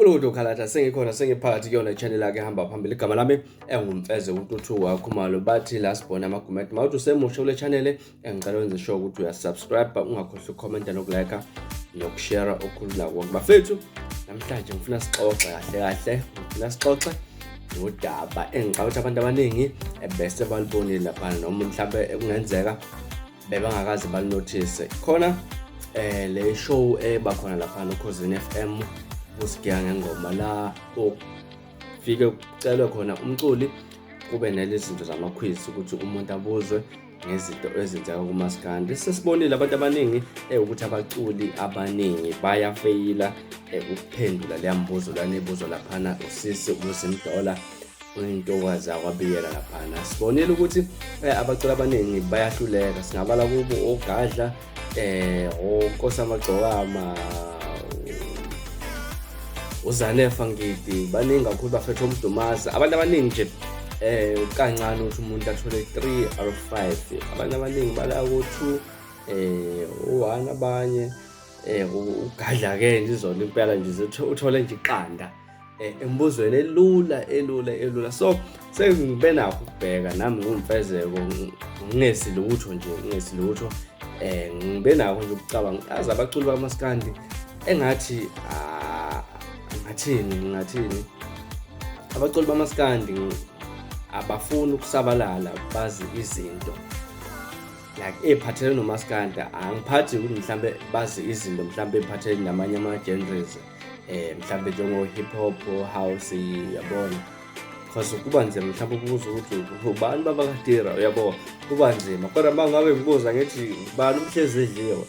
Khulukude ukhalatha sengikhona sengiphakathi kuyona channel yakhe ehamba phambili. Igama lami enguMfeze uNtuthu waKhumalo, bathi la sibona amagumede. Mawuthi usemusha kule channel, engicela wenze sure ukuthi uyasubscribe, ungakhohlwa ukucomment nokulike nokushare okukhulula konke. Bafethu, namhlanje ngifuna sixoxe kahle kahle, ngifuna sixoxe ngodaba engicabanga ukuthi abantu abaningi bese balibonile laphana, noma mhlawumbe kungenzeka bebangakaze balinothise khona le show eba khona laphana uKhozini FM usigiya ngengoma, la ufike kucelwe khona umculi kube nalezinto zama-quiz ukuthi umuntu abuzwe ngezinto ezenzeka kumaskandi. Sesibonile abantu abaningi ukuthi abaculi abaningi bayafeyila ukuphendula leya mbuzo lana ibuzwa laphana usisi uZimdola, intokazi akwabiyela laphana. Sibonile ukuthi abaculi abaningi bayahluleka, singabala kubo oGadla, oNkosi Amagcokama, uZanefa Ngidi, baningi kakhulu bafethu, oMdumazi, abantu abaningi nje kancane ukuthi umuntu athole 3 out of 5. Abantu abaningi bala ku-2, u-1, abanye uGadla ke nje izona impela nje uthole nje iqanda embuzweni elula elula elula. So sengibe nakho ukubheka nami ngumfezeko, ngingesilutho nje, ngingesilutho, ngibe nakho nje ukucabanga, azi abaculi bamaskandi engathi ngathini, ngingathini, abaculi bamaskandi abafuni ukusabalala bazi izinto like ey'phathelene nomaskandi. Angiphathi ukuthi mhlambe bazi izinto mhlambe ey'phathelene namanye ama-genres, mhlambe njengo hip hop, house, yabona, because kuba nzima mhlawumbe ukubuza ukuthi ubani baba kaTira, uyabo, kuba nzima. Kodwa uma ngabe ngibuza ngithi ubani uMhlezi edliwe,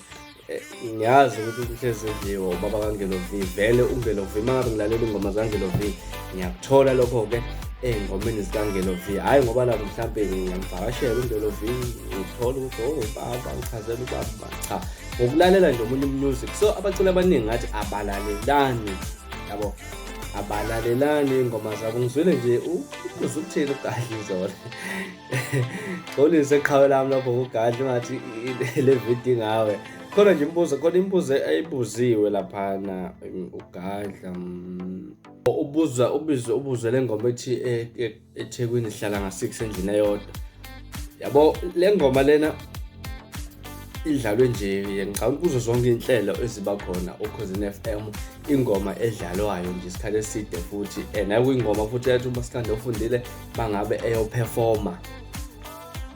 ngiyazi ukuthi uMhlezi edliwe ubaba kaNgelo V. Vele uNgelo V, uma ngabe ngilalela ingoma zikaNgelo V, ngiyakuthola lokho-ke ey'ngomeni zikaNgelo V. Hhayi ngoba lapho mhlampe ngiyamvakashela uNgelo V, ngithola ukuthi oh baba ngichazela ubaba, cha, ngokulalela nje omunye music. So abaculi abaningi ngathi abalalelani, yabo, abalalelani iy'ngoma zabo. Ngizwile nje ubuza ukuthini uGadla izolo, xolise qhawe lami lapho kuGadla, ungathi le video ngawe. Khona nje imibuzo, khona imibuzo ayibuziwe laphana uGadla, ubuza ubizwe ubuzwe le ngoma ethi eThekwini sihlala nga-6 endlini eyodwa, yabo. Le ngoma lena idlalwe nje, ngicabanga kuzo zonke inhlelo eziba khona uKhozini FM, ingoma edlalwayo nje isikhathi eside futhi, nakuyingoma futhi yathi umaskandi ofundile bangabe eyoperforma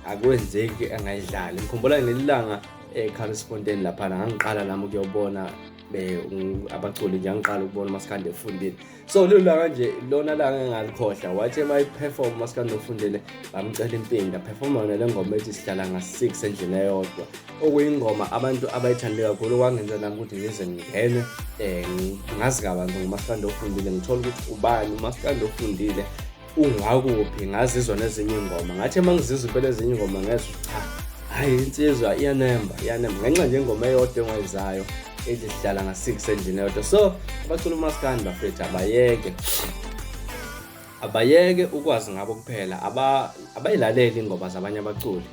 akwenzeki angayidlali. Ngikhumbula ngelilanga eCorrespondent laphana, ngangiqala nami ukuyobona abaculi nje, angiqala ukubona umaskandi efundile. So lelo langa nje lona langa engalikhohlwa, wathi uma iperform umaskandi ofundile, bamcela impinda performa yona le ngoma ethi sihlala nga-6 endlini eyodwa, okuyingoma abantu abayithande kakhulu, okwangenza nami ukuthi ngize ngingene ngazi kabanzi ngomaskandi ofundile, ngithole ukuthi ubani umaskandi ofundile, ungakuphi, ngazizwa nezinye ingoma. Ngathi uma ngizizwa impela ezinye ingoma, ngezwa cha, hhayi, insizwa iyanemba, iyanemba, ngenxa nje ingoma eyodwa engayizayo ethi sihlala nga-6 endlini eyodwa. So abacula umaskandi bafethu abayeke, abayeke ukwazi ngabo kuphela, abayilaleli ingoma zabanye abaculi,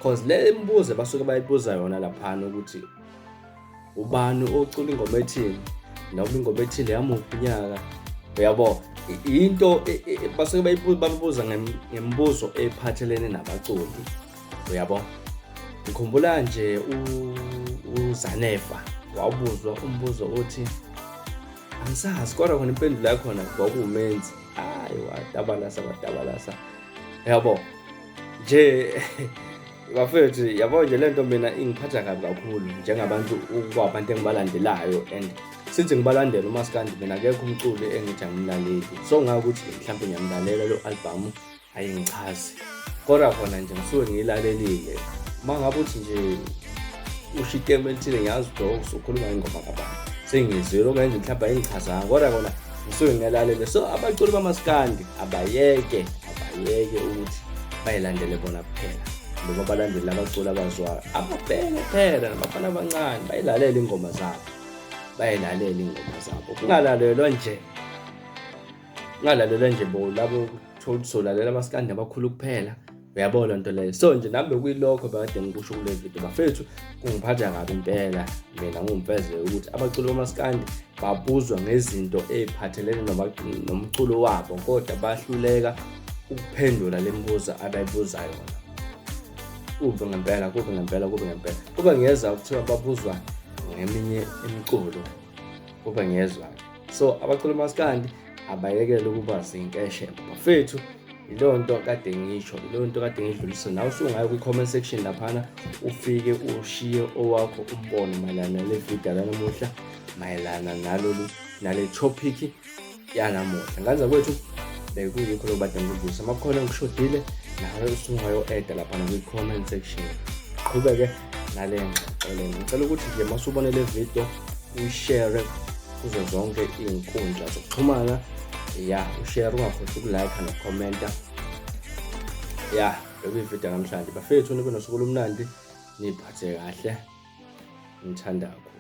cause le imibuzo basuke bayibuza yona laphana ukuthi ubani ocula ingoma ethini noma ingoma ethile yamuphi unyaka, uyabo, into basuke babuza ngemibuzo ephathelene nabaculi, uyabo. Ngikhumbula nje uZanefa wabuzwa umbuzo othi angisazi, kodwa khona impendulo yakhona kwakuwumenzi, hayi, watabalasa, watabalasa, yabo nje bafethu, yabo nje lento mina ingiphatha kabi kakhulu njengabantu ukwabantu engibalandelayo, and since ngibalandela umaskandi mina akekho umculi engithi angimlaleli. So ngakuthi mhlawumbe ngiyamlalela lo album ayingichazi, kodwa khona nje ngisuke ngiyilalelile. Uma ngabe uthi nje usho itemu elithile, ngiyazi ukuthi usukhuluma ingoma kabani, sengizwile okanye nje mhlawumbe ayingichazanga, kodwa kona ngisuke ngiyalalele. So abaculi bamaskandi abayeke, abayeke ukuthi bayilandele bona kuphela, noma balandele abaculi abazwayo, ababheke phela nabafana abancane bayilalele ingoma zabo, bayilalele ingoma zabo, kungalalelwa nje, kungalalelwa nje bo labo thola ukuthi solalela amaskandi abakhulu kuphela. Uyabona nto leyo. So nje nami bekuyilokho bekade ngikusho kule video bafethu, kungiphatha kabi impela mina ngumfeze ukuthi abaculi bamaskandi babuzwa ngezinto ey'phathelene nomculo wabo kodwa bahluleka ukuphendula le mibuzo abayibuza yona. Kubi ngempela, kubi ngempela, kubi ngempela. Kuba ngiyeza kuthiwa babuzwa ngeminye imiculo, kuba ngiyezwa-ke. So abaculi bamaskandi abayekele ukuba zinkeshe bafethu. Yileyo nto kade ngisho, yileyo nto kade ngidlulisa. Nawe usungaya kwi-comment section laphana ufike ushiye owakho umbono mayelana nale video yanamuhla, mayelana nalolu nale topic yanamuhla. Ngane zakwethu, bekuyikho lokhu bade ngikudlulisa. Uma kukhona ngishodile nawe usungayo-eda laphana kwi-comment section. Qhubeke nale ngxoxo lena. Ngicela ukuthi nje uma usubone le video uyishare kuzo zonke iy'nkundla zokuxhumana. Ya, ushare, ungakhohlwa ukulike nokukhomenta. Ya, bekuyividiyo namhlanje bafethu, nibe nosuku olumnandi, niy'phathe kahle, ngithanda kakhulu.